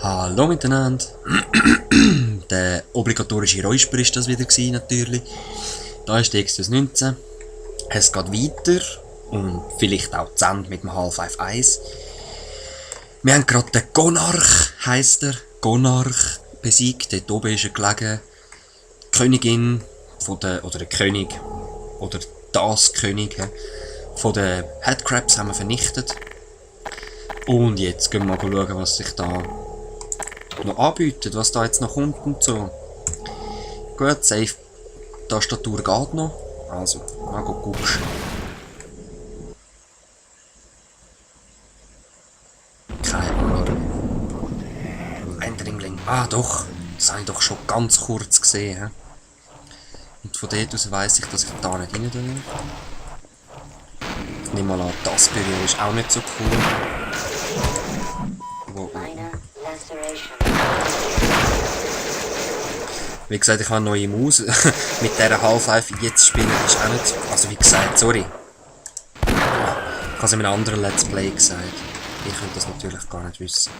Hallo miteinander. Der obligatorische Räusper ist das wieder gewesen, natürlich. Da ist die Xbox 19. Es geht weiter und vielleicht auch zu Ende mit dem Half-Life 1. Wir haben gerade den Gonarch, heisst er, Gonarch besiegt. Dort oben ist er gelegen. Die Königin von der, oder der König, oder das König, von den Headcrabs haben wir vernichtet. Und jetzt gehen wir mal schauen, was sich da noch anbietet, was da jetzt noch kommt und so. Gut, Safe Tastatur geht noch. Also, mal gucken. Kein Alarm. Eindringling. Ah doch, das habe ich doch schon ganz kurz gesehen. Und von dort aus weiss ich, dass ich da nicht rein darf. Ich nehme mal an, das Büro ist auch nicht so cool. Wow. Wie gesagt, ich habe eine neue Maus. Mit dieser Half-Life jetzt spielen ist auch nicht so. Also wie gesagt, sorry. Ich habe es in einem anderen Let's Play gesagt. Ihr könnt das natürlich gar nicht wissen.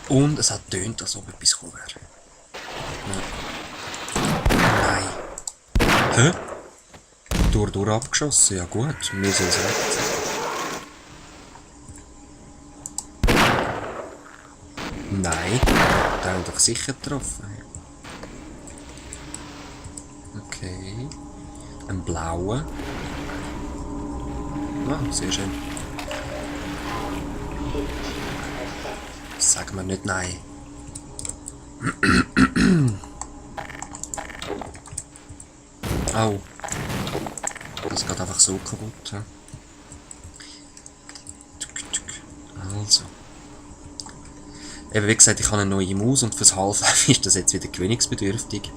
Und es hat getönt, als ob etwas cool wäre. Nein. Hä? Durch abgeschossen? Ja gut, wir sind es recht. Nein, der hat doch sicher getroffen. Okay. Ein blauer. Ah, sehr schön. Sagen wir nicht nein. Au. Das geht einfach so kaputt. Also. Eben wie gesagt, ich habe eine neue Maus und fürs Half-Life ist das jetzt wieder gewöhnungsbedürftig.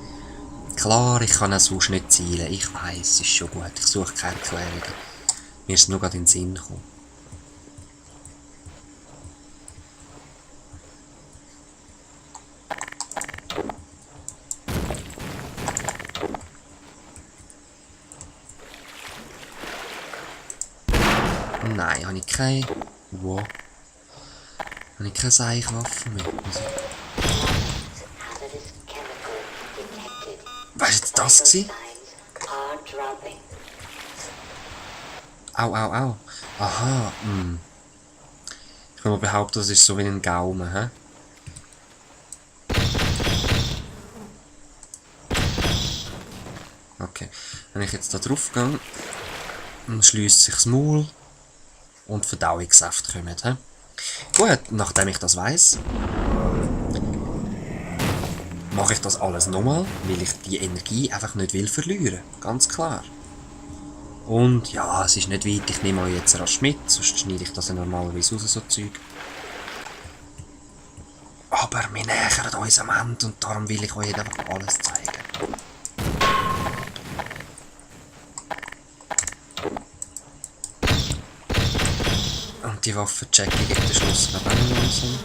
Klar, ich kann auch sonst nicht zielen. Ich weiss, es ist schon gut. Ich suche keine Erklärungen. Mir ist es nur gerade in den Sinn gekommen. Nein, habe ich keine. Wow. Habe ich keine Seichwaffe mehr. Was war das? Au, au, au. Aha, Ich würde mal behaupten, das ist so wie ein Gaumen, hä? Okay. Wenn ich jetzt da drauf gehe, dann schließt sich das Maul und Verdauungssäfte kommen, hä? Gut, nachdem ich das weiss, mache ich das alles nochmal, weil ich die Energie einfach nicht will verlieren. Ganz klar. Und ja, es ist nicht weit, ich nehme euch jetzt rasch mit, sonst schneide ich das ja normalerweise raus, so Zeug. Aber wir nähern uns am Ende und darum will ich euch einfach alles zeigen. Und die Waffe checke ich gegen den Schluss noch langsam.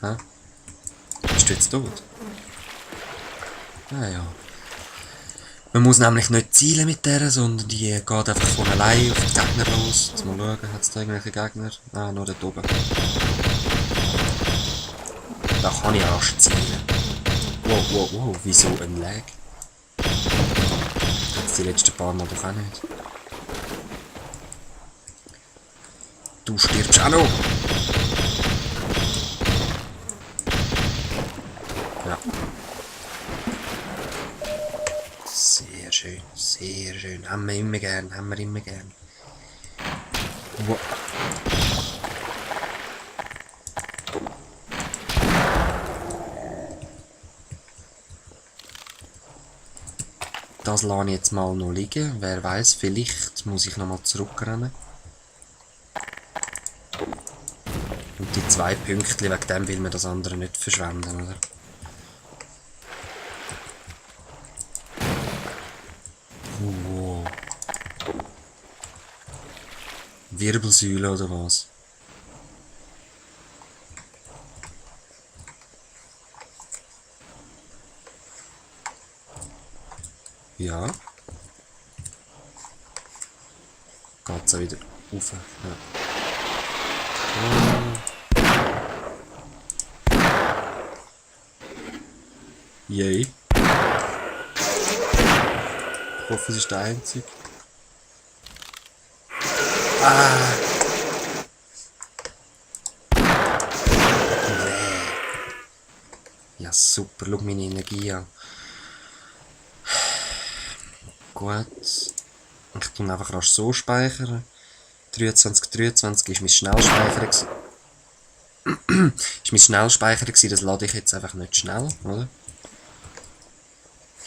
Hä? Bist du jetzt tot? Ah ja. Man muss nämlich nicht zielen mit der, sondern die geht einfach von allein auf die Gegner los. Jetzt mal schauen, hat es da irgendwelche Gegner? Ah, nur dort oben. Da kann ich rasch zielen. Wow, wow, wow, wieso ein Lag? Jetzt die letzten paar Mal doch auch nicht. Du stirbst auch noch! Ja. Sehr schön, sehr schön. Haben wir immer gern, haben wir immer gern. Wow. Das lasse ich jetzt mal noch liegen. Wer weiß, vielleicht muss ich nochmal zurückrennen. Und die 2 Pünktchen, wegen dem will man das andere nicht verschwenden, oder? Wow. Wirbelsäule oder was? Ja. Geht's auch wieder rauf. Ja. Yay. Ich hoffe, es ist der einzige. Ah! Ja, super. Schau meine Energie an. Gut. Ich tue einfach rasch so speichern. 23 ist mein Schnellspeicher. Ist mein Schnellspeicher gewesen, das lade ich jetzt einfach nicht schnell, oder?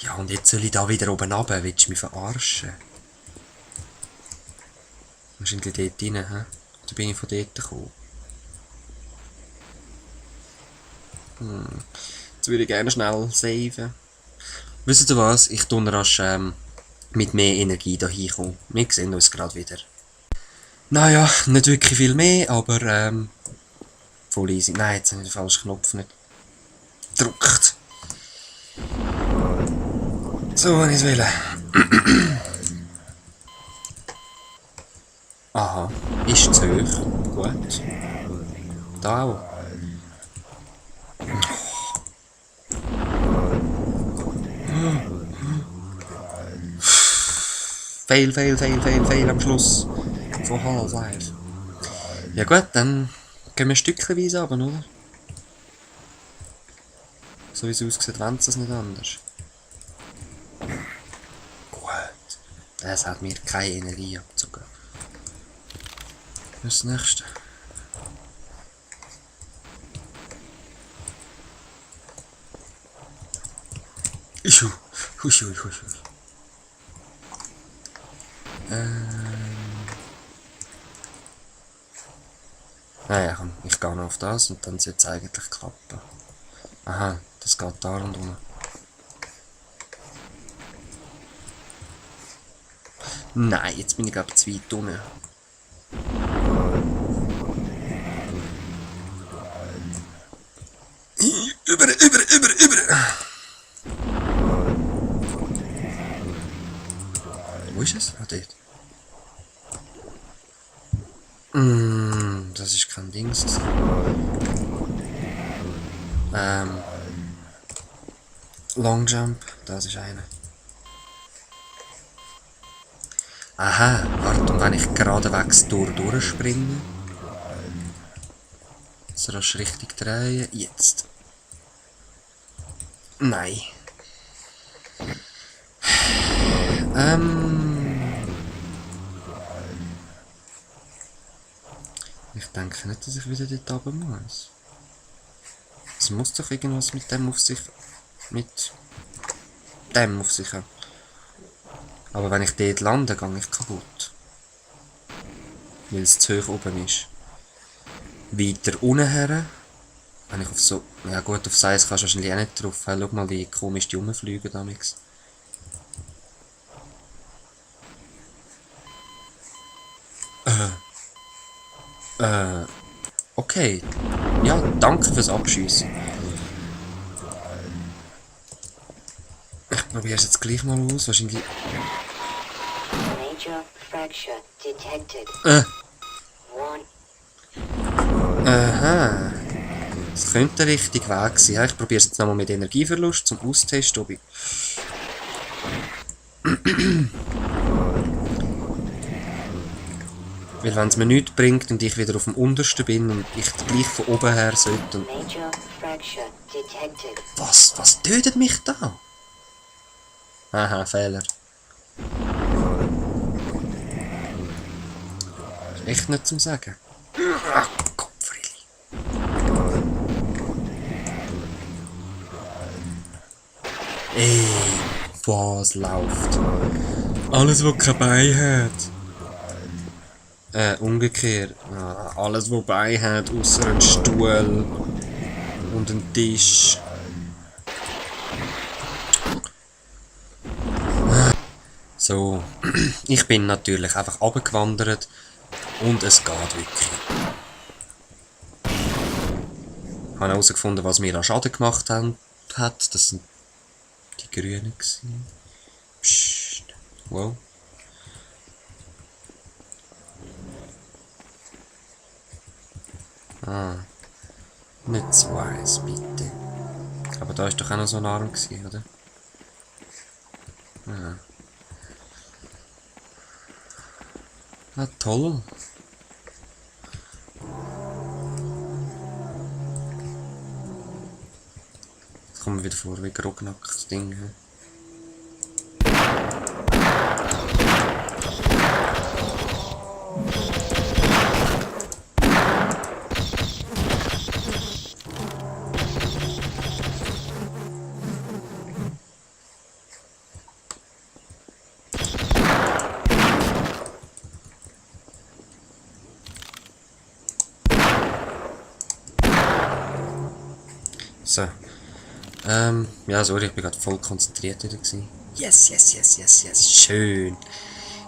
Ja, und jetzt soll ich da wieder oben runter. Willst du mich verarschen? Wahrscheinlich dort rein, hä? Oder bin ich von dort gekommen? Jetzt würde ich gerne schnell saven. Wisst ihr was? Ich tue rasch mit mehr Energie da hinkommen. Wir sehen uns gerade wieder. Naja, nicht wirklich viel mehr, aber voll easy. Nein, jetzt habe ich den falschen Knopf nicht gedrückt. So, wenn ich es will. Aha, ist zu hoch. Gut. Da auch. Fail am Schluss. Von Half-Life. Ja gut, dann gehen wir stückchenweise runter, oder? So wie es aussieht, wollen sie es nicht anders. Gut. Es hat mir keine Energie abgezogen. Was ist das nächste? Hui. Naja, komm, ich gehe noch auf das und dann sollte es eigentlich klappen. Aha, das geht da und rum. Nein, jetzt bin ich glaube zu weit unten. Über. Wo ist es? Ah, dort. Das ist kein Dings. Long Jump, das ist einer. Aha, warte, und wenn ich geradewegs durchspringe. So rasch richtig drehen. Jetzt. Nein. Ich denke nicht, dass ich wieder dort oben muss. Es muss doch irgendwas mit dem auf sich haben. Aber wenn ich dort lande, gehe ich kaputt. Weil es zu hoch oben ist. Weiter unten her. Wenn ich auf so... Ja gut, auf Seis kannst du wahrscheinlich auch nicht drauf. Schau mal, wie komisch die rumfliegen damals. Okay. Ja, danke fürs Abschiessen. Ich probiere es jetzt gleich mal aus. Wahrscheinlich... Major fracture detected. Aha. Das könnte der richtige Weg sein. Ja, ich probiere es jetzt nochmal mit Energieverlust zum Austesten, ob ich... Weil wenn es mir nichts bringt und ich wieder auf dem untersten bin und ich gleich von oben her sollte... Major fracture detected. Was tötet mich da? Aha, Fehler. Ist echt nicht zum Sagen. Ach, Kopfrille. Ey, was läuft? Alles, was kein Bein hat. Umgekehrt. Ah, alles, was Bein hat, außer ein Stuhl und ein Tisch. So, ich bin natürlich einfach runtergewandert und es geht wirklich. Ich habe herausgefunden, was mir an Schaden gemacht hat. Das sind die Grünen gewesen. Psst. Wow. Ah. Nicht so heiß, bitte. Aber da ist doch auch noch so ein Arm gewesen, oder? Ja. Ah, toll. Jetzt kommen wir wieder vor wie Grognack, das Ding. He? So. Ja, sorry, ich bin gerade voll konzentriert wieder gewesen. Yes, yes, yes, yes, yes, schön.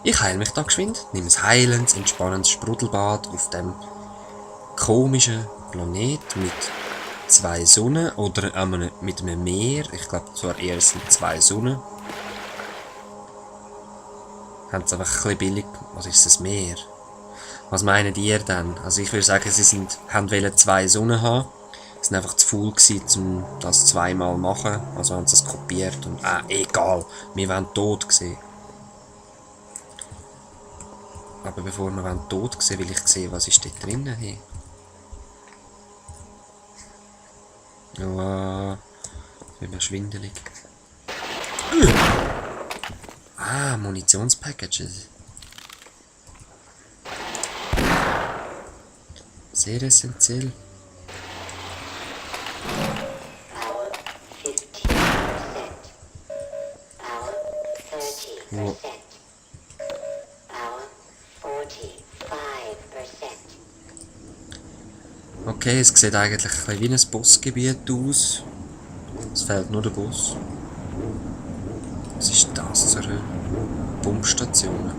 Ich heile mich da geschwind, nehme ein heilendes, entspannendes Sprudelbad auf dem komischen Planet mit 2 Sonnen oder mit einem Meer. Ich glaube zwar eher sind 2 Sonnen. Haben es einfach ein bisschen billig, was ist das Meer? Was meinen ihr denn? Also ich würde sagen, sie wollten 2 Sonnen haben. Sie sind einfach zu faul gewesen, um das 2-mal machen. Also haben sie es kopiert und egal, wir waren tot gewesen. Aber bevor wir tot sehen, will ich sehen, was ist dort drinnen. Hey. Ja, ich bin mir schwindelig. Munitionspackages. Sehr essentiell. Power 15%. Power 30%. Wow. Power 45%. Okay, es sieht eigentlich ein bisschen wie ein Bossgebiet aus. Es fehlt nur der Boss. Was ist das für eine Pumpstation?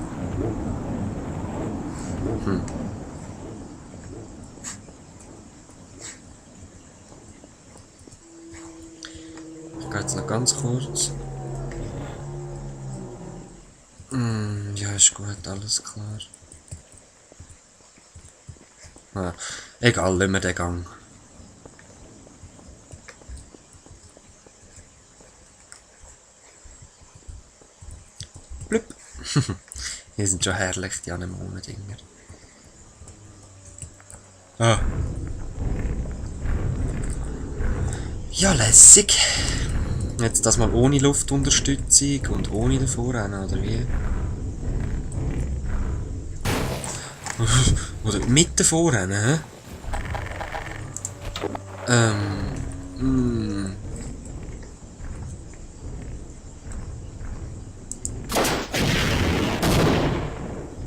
Ich gehe jetzt noch ganz kurz. Ja, ist gut, alles klar. Egal, lassen wir den Gang. Blüpp. Die sind schon herrlich, die Anemonen-Dinger. Ja, lässig. Jetzt das mal ohne Luftunterstützung und ohne davor rennen, oder wie? Oder mit davor rennen, hä?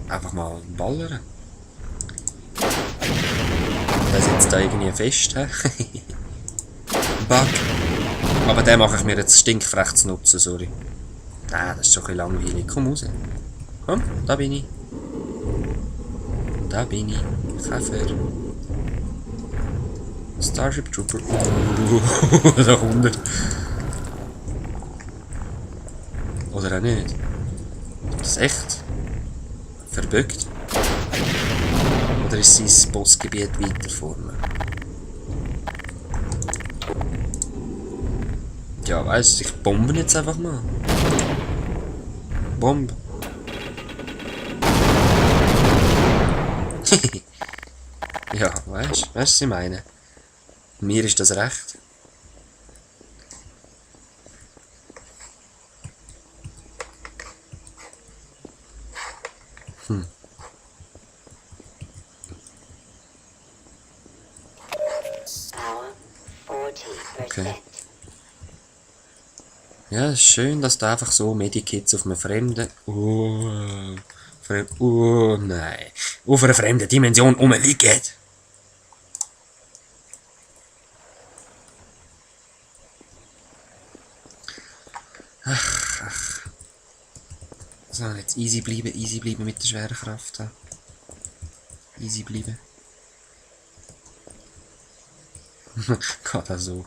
Einfach mal ballern. Der sitzt da irgendwie fest, hä? Bug. Aber den mache ich mir jetzt stinkfrech zu nutzen, sorry. Das ist schon ein bisschen langweilig. Komm raus. Komm, da bin ich. Da bin ich. Käfer. Starship Trooper. Da kommt er. Oder auch nicht. Ist das echt? Verbückt? Oder ist sein Bossgebiet weiter vorne? Ja, weißt du, ich bombe jetzt einfach mal. Bomb. Ja, weißt du, was ich meine? Mir ist das recht. Power 40%. Okay. Ja, ist schön, dass da einfach so Medikits auf einem fremden... nein. Auf einer fremden Dimension rumliegen. Ach. So, jetzt easy bleiben mit der schweren Kraft. Da. Easy bleiben. Geht das so?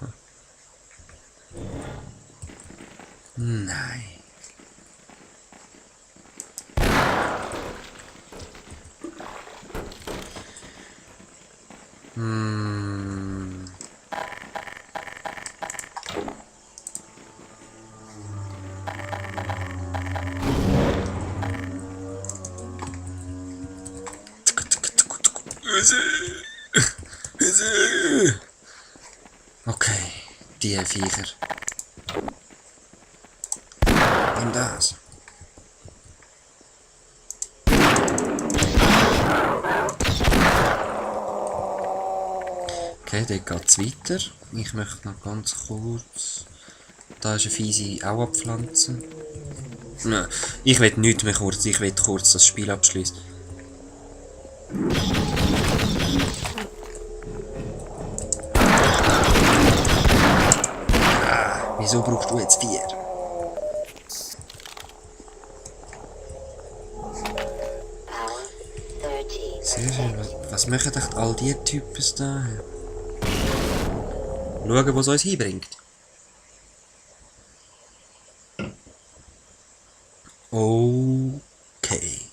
Nein. Okay, die Viecher. Nimm das. Okay, dort geht es weiter. Ich möchte noch ganz kurz... Da ist eine fiese auch abpflanzen. Nein, ich will nicht mehr kurz, ich will kurz das Spiel abschließen. Wieso brauchst du jetzt 4? Power 30. Sehr schön. Was machen echt all die Typen da? Schauen, was uns hinbringt. Oh